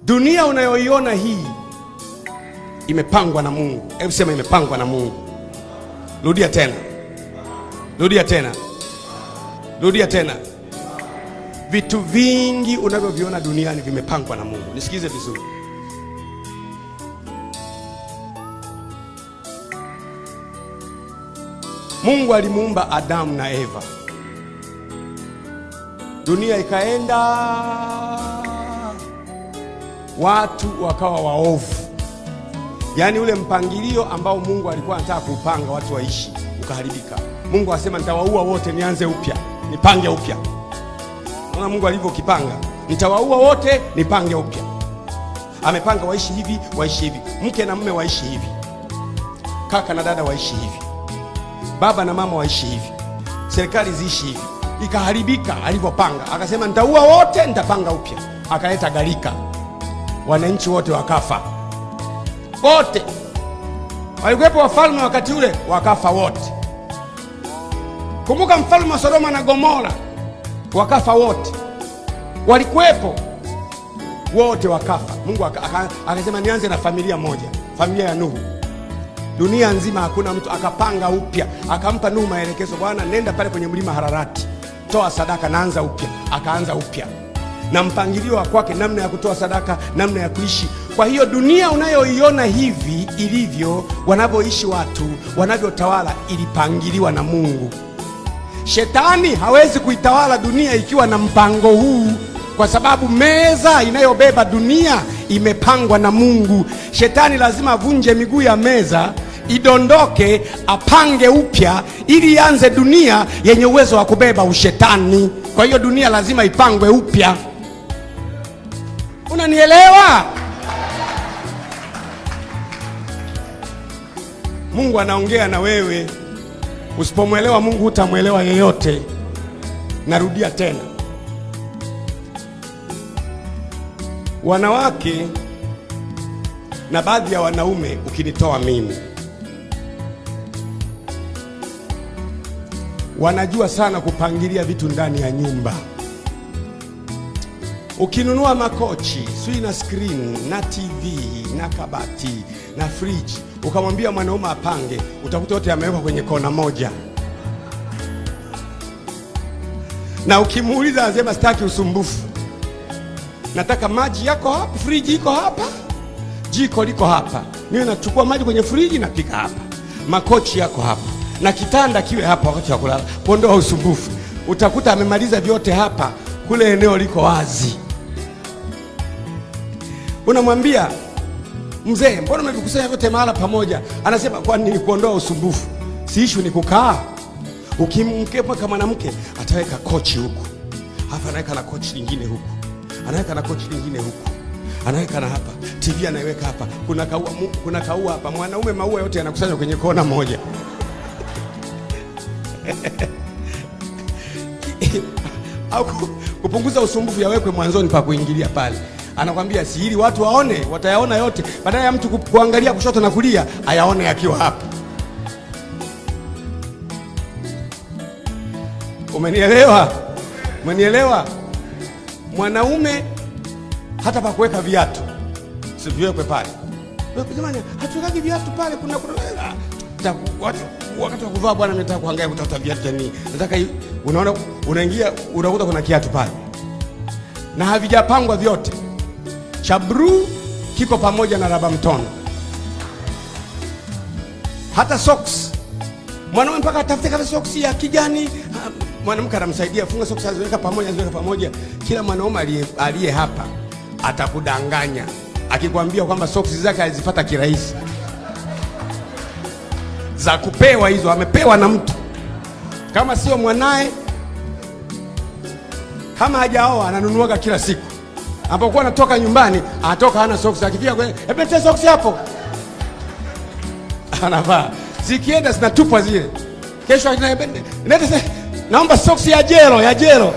Dunia unayoiona hii imepangwa na Mungu. Hebu sema imepangwa na Mungu. Rudia tena, rudia tena, rudia tena. Vitu vingi unavyoviona duniani vimepangwa na Mungu. Nisikize vizuri. Mungu alimuumba Adamu na Eva, dunia ikaenda, watu wakawa waovu. Yaani ule mpangilio ambao Mungu alikuwa anataka kuupanga watu waishi ukaharibika. Mungu asema nitawaua wote, nianze upya, nipange upya. Unaona Mungu alivyokipanga, nitawaua wote, nipange upya. Amepanga waishi hivi, waishi hivi, mke na mume waishi hivi, kaka na dada waishi hivi, baba na mama waishi hivi, serikali ziishi hivi. Ikaharibika alivyopanga, akasema nitaua wote, nitapanga upya. Akaleta gharika, wananchi wote wakafa wote. Walikuwepo wafalme wakati ule, wakafa wote. Kumbuka mfalme wa Sodoma na Gomora, wakafa wote. Walikuwepo wote, wakafa. Mungu akasema nianze na familia moja, familia ya Nuhu. Dunia nzima hakuna mtu. Akapanga upya, akampa Nuhu maelekezo, bwana, nenda pale kwenye mlima Hararati, toa sadaka, naanza upya. Akaanza upya na mpangilio wa kwake, namna ya kutoa sadaka, namna ya kuishi. Kwa hiyo dunia unayoiona hivi ilivyo, wanavyoishi watu, wanavyotawala, ilipangiliwa na Mungu. Shetani hawezi kuitawala dunia ikiwa na mpango huu, kwa sababu meza inayobeba dunia imepangwa na Mungu. Shetani lazima avunje miguu ya meza idondoke, apange upya ili ianze dunia yenye uwezo wa kubeba ushetani. Kwa hiyo dunia lazima ipangwe upya. Unanielewa? Mungu anaongea na wewe. Usipomwelewa Mungu hutamwelewa yeyote. Narudia tena, wanawake na baadhi ya wanaume, ukinitoa mimi, wanajua sana kupangilia vitu ndani ya nyumba. Ukinunua makochi sijui na screen na TV na kabati na friji, ukamwambia mwanaume apange, utakuta yote yamewekwa kwenye kona moja, na ukimuuliza anasema sitaki usumbufu, nataka maji yako hapa, friji iko hapa, jiko liko hapa, niwe nachukua maji kwenye friji napika hapa, makochi yako hapa na kitanda kiwe hapa wakati wa kulala, kuondoa usumbufu. Utakuta amemaliza vyote hapa, kule eneo liko wazi. Unamwambia mzee, mbona umevikusanya vyote mahala pamoja? Anasema kwani ni kuondoa usumbufu, si issue ni kukaa. Ukimweka mwanamke ataweka kochi huku, halafu anaweka na kochi lingine huku, anaweka na kochi lingine huku, anaweka na hapa, TV anaiweka hapa, kuna kaua, kuna kaua hapa. Mwanaume maua yote yanakusanywa kwenye kona moja. Au kupunguza usumbufu yawekwe mwanzoni pa kuingilia pale. Anakwambia si ili watu waone, watayaona yote, badala ya mtu kuangalia kushoto na kulia, ayaone akiwa hapa. Umenielewa? Umenielewa? Mwanaume hata pa kuweka viatu si viwekwe pale. Jamani, hatuwekagi viatu pale, kuna watu wakati wa kuvaa bwana, nataka kuhangaika kutafuta viatu vya nini? Nataka unaona, unaingia unakuta kuna kiatu pale na havijapangwa vyote. Cha blue kiko pamoja na raba mtono, hata socks. Mwanaume mpaka atafute kama socks ya kijani, mwanamke anamsaidia funga socks, aziweka pamoja, aziweka pamoja. Kila mwanaume aliye hapa atakudanganya akikwambia kwamba socks zake alizipata kirahisi, za kupewa hizo, amepewa na mtu, kama sio mwanae, kama hajaoa ananunuaga kila siku. Ampokuwa anatoka nyumbani, anatoka hana socks, akifika kwenye hebu nitie socks hapo, anavaa, zikienda zinatupwa zile. Kesho lete, naomba socks ya jero, ya jero.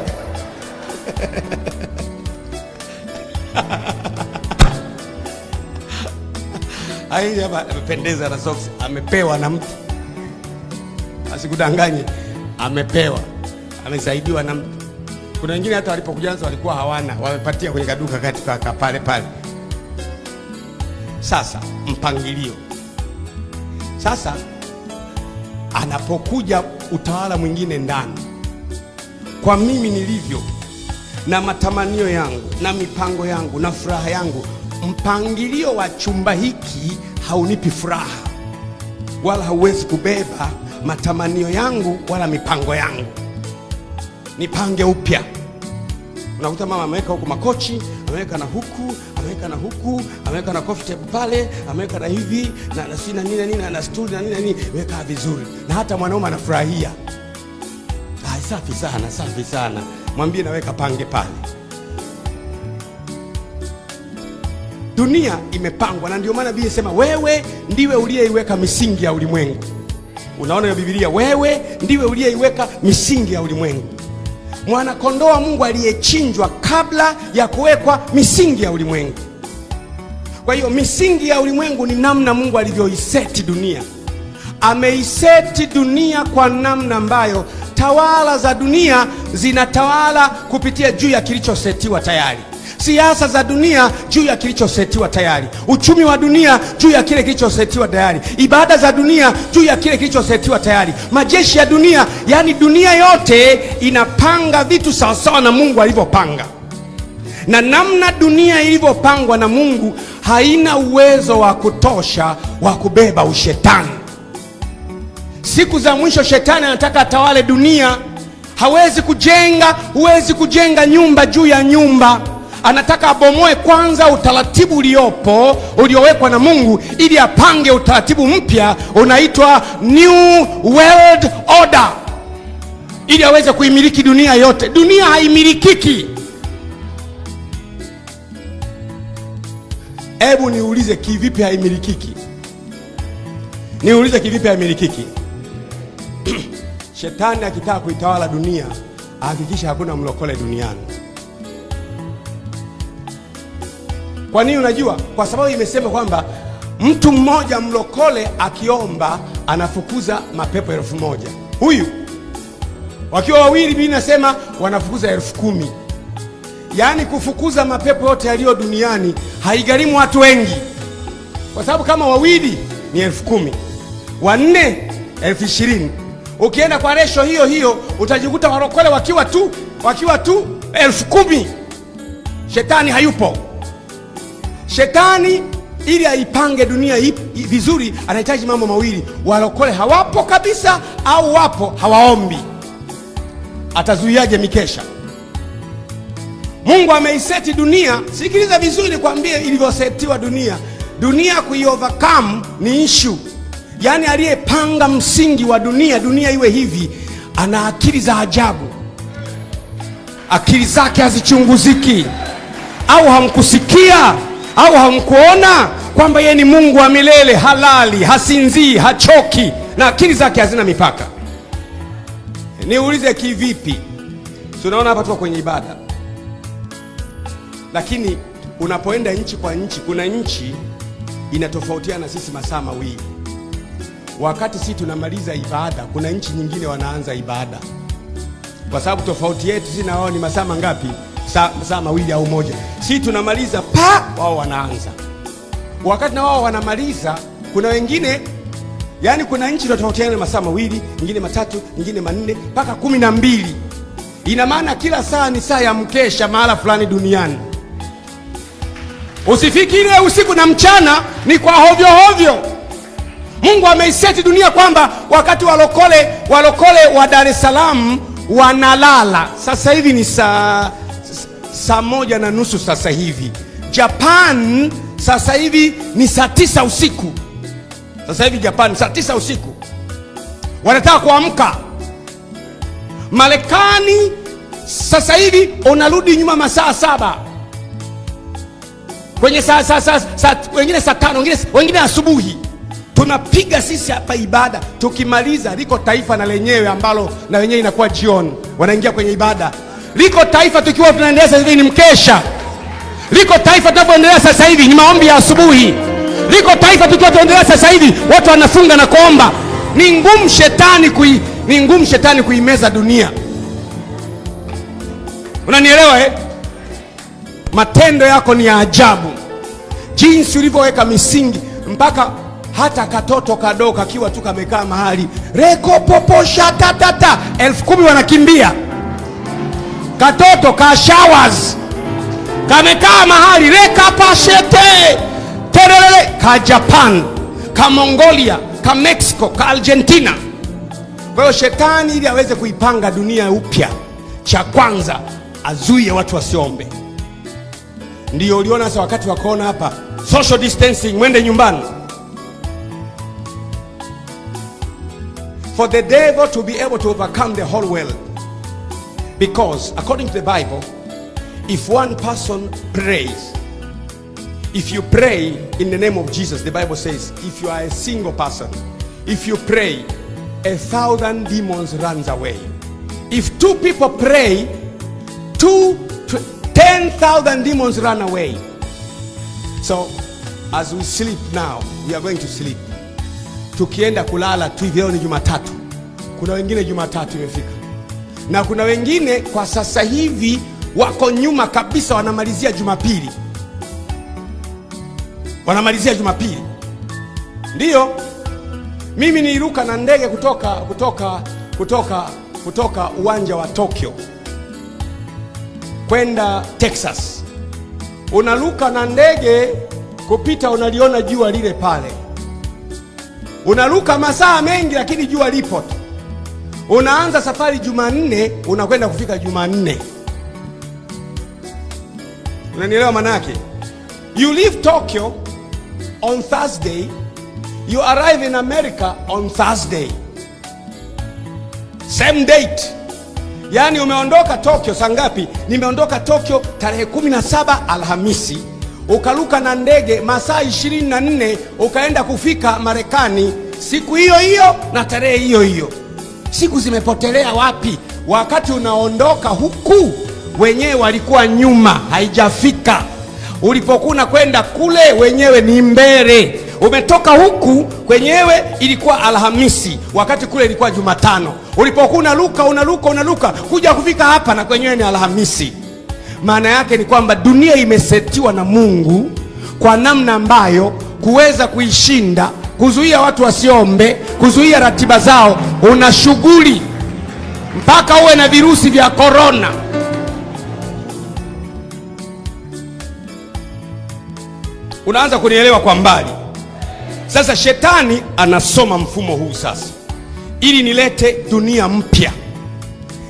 Ai, hapa amependeza na socks, amepewa na mtu, asikudanganye, amepewa, amesaidiwa na mtu. Kuna wengine hata walipokuja walikuwa hawana, wamepatia kwenye kaduka kati paka pale pale. Sasa mpangilio. Sasa anapokuja utawala mwingine ndani, kwa mimi nilivyo na matamanio yangu na mipango yangu na furaha yangu, mpangilio wa chumba hiki haunipi furaha wala hauwezi kubeba matamanio yangu wala mipango yangu. Nipange upya. Unakuta mama ameweka huku makochi, ameweka na huku, ameweka na huku, ameweka na coffee table pale, ameweka na hivi na si na nini na nini na stuli na nini na nini, weka vizuri, na hata mwanaume anafurahia. Ah, safi sana, safi sana. Mwambie naweka pange pale. Dunia imepangwa, na ndio maana Biblia inasema wewe ndiwe uliyeiweka misingi ya ulimwengu. Unaona hiyo Biblia, wewe ndiwe uliyeiweka misingi ya ulimwengu. Mwanakondoo wa Mungu aliyechinjwa kabla ya kuwekwa misingi ya ulimwengu. Kwa hiyo misingi ya ulimwengu ni namna Mungu alivyoiseti dunia. Ameiseti dunia kwa namna ambayo tawala za dunia zinatawala kupitia juu ya kilichosetiwa tayari. Siasa za dunia juu ya kilichosetiwa tayari, uchumi wa dunia juu ya kile kilichosetiwa tayari, ibada za dunia juu ya kile kilichosetiwa tayari, majeshi ya dunia. Yani dunia yote inapanga vitu sawasawa na Mungu alivyopanga, na namna dunia ilivyopangwa na Mungu haina uwezo wa kutosha wa kubeba ushetani. Siku za mwisho shetani anataka atawale dunia. Hawezi kujenga, huwezi kujenga nyumba juu ya nyumba. Anataka abomoe kwanza utaratibu uliopo uliowekwa na Mungu ili apange utaratibu mpya unaitwa New World Order, ili aweze kuimiliki dunia yote. Dunia haimilikiki. Hebu niulize, kivipi haimilikiki? Niulize, kivipi haimilikiki? Shetani akitaka kuitawala dunia ahakikisha hakuna mlokole duniani. Kwa nini? Unajua, kwa sababu imesema kwamba mtu mmoja mlokole akiomba anafukuza mapepo 1000. Huyu wakiwa wawili, Biblia inasema wanafukuza 10,000. Yaani kufukuza mapepo yote yaliyo duniani haigharimu watu wengi, kwa sababu kama wawili ni 10,000, wanne 20,000. Ukienda kwa resho hiyo hiyo utajikuta walokole wakiwa tu 10,000. Shetani hayupo. Shetani ili aipange dunia vizuri anahitaji mambo mawili: walokole hawapo kabisa, au wapo hawaombi. Atazuiaje mikesha? Mungu ameiseti dunia. Sikiliza vizuri nikwambie ilivyosetiwa dunia. Dunia kuiovercome ni issue. Yaani aliyepanga msingi wa dunia, dunia iwe hivi, ana akili za ajabu, akili zake hazichunguziki. Au hamkusikia au hamkuona kwamba yeye ni Mungu wa milele, halali, hasinzii, hachoki na akili zake hazina mipaka? Niulize, kivipi? Tunaona hapa tuko kwenye ibada, lakini unapoenda nchi kwa nchi, kuna nchi inatofautiana na sisi masaa mawili. Wakati sisi tunamaliza ibada, kuna nchi nyingine wanaanza ibada, kwa sababu tofauti yetu sisi na wao ni masaa mangapi? Saa mawili au moja. Sisi tunamaliza pa, wao wanaanza. Wakati na wao wanamaliza, kuna wengine, yani kuna nchi tunatofautiana masaa mawili, nyingine matatu, nyingine manne, mpaka 12. Ina maana kila saa ni saa ya mkesha mahala fulani duniani. Usifikirie usiku na mchana ni kwa hovyo hovyo. Mungu ameiseti dunia kwamba wakati walokole wa Dar es Salaam wanalala. Sasa hivi ni saa 1:30 sasa hivi. Japan sasa hivi ni saa 9 usiku. Sasa hivi Japan saa 9 usiku. Wanataka kuamka. Marekani sasa hivi unarudi nyuma masaa 7. Kwenye saa, saa, saa, saa, wengine saa 5, wengine asubuhi. Tunapiga sisi hapa ibada, tukimaliza liko taifa na lenyewe ambalo na wenyewe inakuwa jioni, wanaingia kwenye ibada. Liko taifa tukiwa tunaendelea sasa hivi ni mkesha. Liko taifa tunapoendelea sasa hivi ni maombi ya asubuhi. Liko taifa tukiwa tunaendelea sasa hivi watu wanafunga na kuomba. Ni ngumu shetani ni ngumu shetani kuimeza dunia. Unanielewa eh? Matendo yako ni ya ajabu. Jinsi ulivyoweka misingi mpaka hata katoto kadogo kakiwa tu kamekaa mahali rekopoposha tatata, 10,000 wanakimbia. Katoto ka showers kamekaa mahali rekapashete terelele, ka Japan, ka Mongolia, ka Mexico, ka Argentina. Kwa hiyo shetani ili aweze kuipanga dunia upya, cha kwanza azuie watu wasiombe. Ndiyo uliona sasa wakati wa corona hapa, social distancing, mwende nyumbani. For the devil to be able to overcome the whole world, because according to the Bible, if one person prays, if you pray in the name of Jesus, the Bible says, if you are a single person, if you pray, 1,000 demons runs away. If two people pray, 10,000 demons run away. So, as we sleep now, we are going to sleep. Tukienda kulala tu hivi, leo ni Jumatatu. Kuna wengine Jumatatu imefika, na kuna wengine kwa sasa hivi wako nyuma kabisa, wanamalizia Jumapili, wanamalizia Jumapili. Ndiyo, mimi niliruka na ndege kutoka uwanja wa Tokyo kwenda Texas. Unaruka na ndege kupita, unaliona jua lile pale. Unaruka masaa mengi, lakini jua lipo tu. Unaanza safari Jumanne, unakwenda kufika Jumanne. Unanielewa maana yake? You leave Tokyo on Thursday, you arrive in America on Thursday. Same date. Yaani umeondoka Tokyo saa ngapi? Nimeondoka Tokyo tarehe 17 Alhamisi, ukaruka na ndege masaa 24 ukaenda kufika Marekani siku hiyo hiyo na tarehe hiyo hiyo. Siku zimepotelea wapi? Wakati unaondoka huku wenyewe walikuwa nyuma, haijafika. Ulipokuwa unakwenda kule wenyewe ni mbele. Umetoka huku kwenyewe ilikuwa Alhamisi, wakati kule ilikuwa Jumatano. Ulipokuwa unaruka unaruka unaruka kuja kufika hapa na kwenyewe ni Alhamisi. Maana yake ni kwamba dunia imesetiwa na Mungu kwa namna ambayo kuweza kuishinda, kuzuia watu wasiombe, kuzuia ratiba zao, una shughuli mpaka uwe na virusi vya korona. Unaanza kunielewa kwa mbali. Sasa shetani anasoma mfumo huu sasa, ili nilete dunia mpya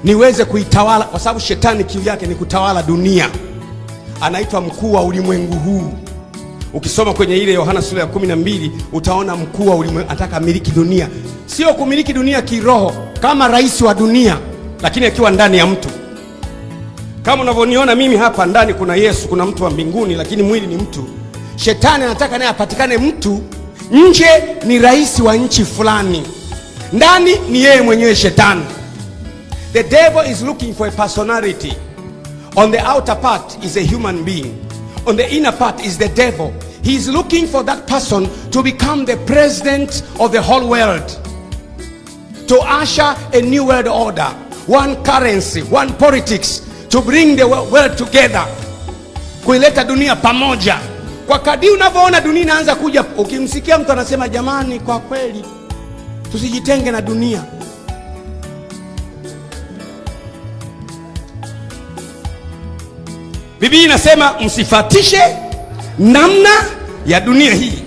niweze kuitawala, kwa sababu shetani kiu yake ni kutawala dunia. Anaitwa mkuu wa ulimwengu huu. Ukisoma kwenye ile Yohana sura ya 12 utaona mkuu wa ulimwengu anataka miliki dunia, sio kumiliki dunia kiroho kama rais wa dunia, lakini akiwa ndani ya mtu. Kama unavyoniona mimi hapa ndani kuna Yesu, kuna mtu wa mbinguni, lakini mwili ni mtu. Shetani anataka naye apatikane mtu, nje ni rais wa nchi fulani, ndani ni yeye mwenyewe shetani. The devil is looking for a personality. On the outer part is a human being. On the inner part is the devil. He is looking for that person to become the president of the whole world, to usher a new world order, one currency, one politics, to bring the world together, kuileta dunia pamoja. Kwa kadiri unavyoona dunia inaanza kuja, ukimsikia mtu anasema jamani, kwa kweli tusijitenge na dunia. Biblia inasema msifatishe namna ya dunia hii.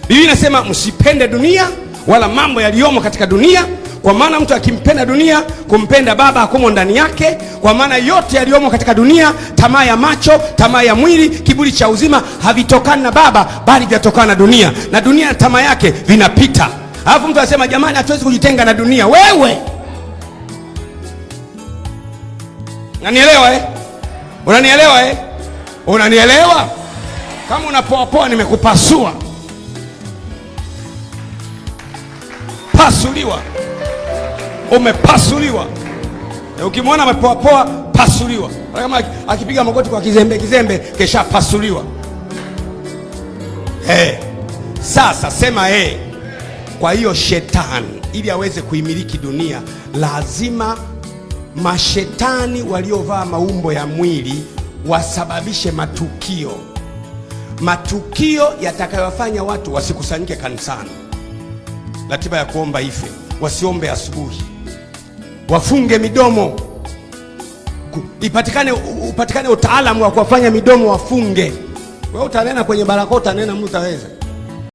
Biblia inasema msipende dunia wala mambo yaliyomo katika dunia, kwa maana mtu akimpenda dunia, kumpenda Baba hakumo ndani yake. Kwa maana yote yaliyomo katika dunia, tamaa ya macho, tamaa ya mwili, kiburi cha uzima, havitokani na Baba, bali vyatokana na dunia, na dunia na tamaa yake vinapita. Alafu mtu anasema jamani, hatuwezi kujitenga na dunia. Wewe unanielewa eh? Unanielewa eh? Unanielewa? Kama unapoapoa nimekupasua. Pasuliwa. Umepasuliwa. Ukimwona amepoapoa, pasuliwa. Kama akipiga magoti kwa kizembe kizembe, kesha pasuliwa. Hey. Sasa sema hey. Kwa hiyo shetani ili aweze kuimiliki dunia lazima mashetani waliovaa maumbo ya mwili wasababishe matukio. Matukio yatakayowafanya watu wasikusanyike kanisani, ratiba ya kuomba ife, wasiombe asubuhi, wafunge midomo, ipatikane upatikane utaalamu wa kuwafanya midomo wafunge. Wewe utanena kwenye barakoa, utanena mtu utaweza?